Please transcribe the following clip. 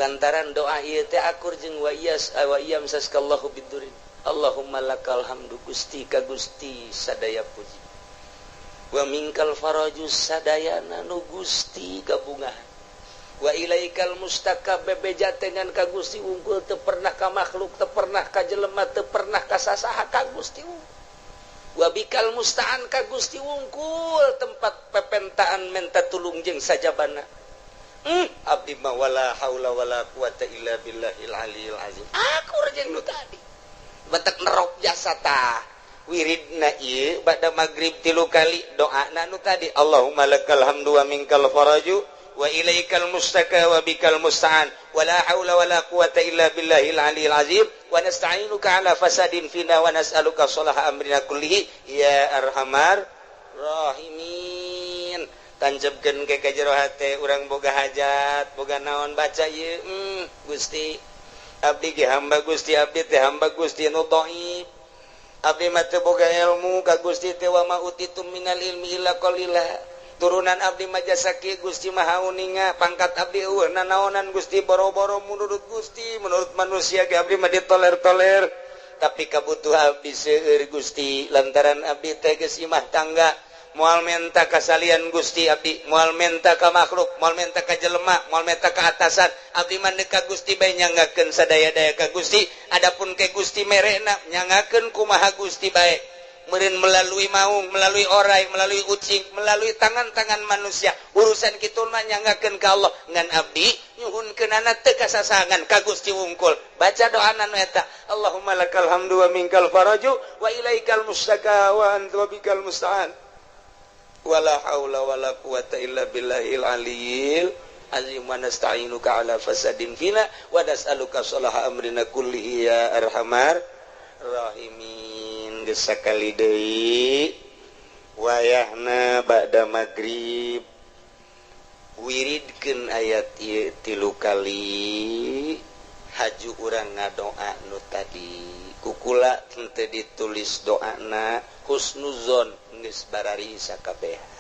Lantaran doa ieu teh akur jeung wa iyas wa iyamsaskallahu bidurrin. Allahumma lakal hamdu, Gusti, ka Gusti sadaya puji. Wa minkal faraju, sadayana nu Gusti gabungan. Wa ilaikal mustaka, bebeja dengan ka Gusti wungkul, teu pernah ka makhluk, teu pernah ka jelema, teu pernah ka sasaha, ka Gusti wungkul. Wa bikal musta'an, ka Gusti wungkul tempat pepentaan menta tulung jeung sajabana. Abdi mah wala haula wala quwata illa billahil aliyil azim. Akur jeung nu tadi. Batek nerok jasa tah. Wiridna ieu ba'da magrib tilu kali, doana nu tadi, Allahumma lakal hamdu wa minkal faraju wa ilaikal mustaka wa bikal musta'an wa la haula wa la quwata illa billahil aliyil azim wa nasta'inuka ala fasadin fina wa nas'aluka salaha amrina kullihi ya arhamar rahimin. Tancapkeun ke ka jero hate urang, boga hajat, boga naon, baca ieu. Gusti, abdi ge hamba Gusti, abdi teh hamba Gusti nu dhaif, abdi mah teu boga ilmu ka Gusti teh, wa ma utitum minal ilmi illa qalila. Turunan abdi mah jasa kieu, Gusti Maha Uninga, pangkat abdi eueuh nanaonan, Gusti, boro-boro menurut Gusti, menurut manusia ge abdi mah ditoler-toler, tapi kabutuh abdi seueur, Gusti, lantaran abdi teh geus imah tangga, moal menta kasalian Gusti, abdi moal menta ka makhluk, moal menta ka jelema, moal menta ka atasan, abdi mah ka Gusti bae, nyanggakeun sadaya-daya ka Gusti. Adapun ke Gusti merena nyangakeun kumaha Gusti bae meureun, melalui maung, melalui orai, melalui ucing, melalui tangan-tangan manusia, urusan kitu mah nyanggakeun ka Allah. Ngan abdi nyuhunkeunana teu kasasangan, ka Gusti wungkul. Baca doana nu eta, Allahumma lakal hamdu wa minkal faraju wa ilaikal mustaka wa anta wa bikal musta'an wala haula wala quwata illa billahil aliyil azim wa nasta'inuka ala fasadin fina wa nas'aluka salaha amrina kullihi ya arhamar rahimin. Geus sakali deui, wayahna ba'da magrib, wiridkeun ayat ieu tilu kali, haju urang ngadoa nu tadi. Kukula henteu ditulis doana, husnuzon geus barari sakabeh.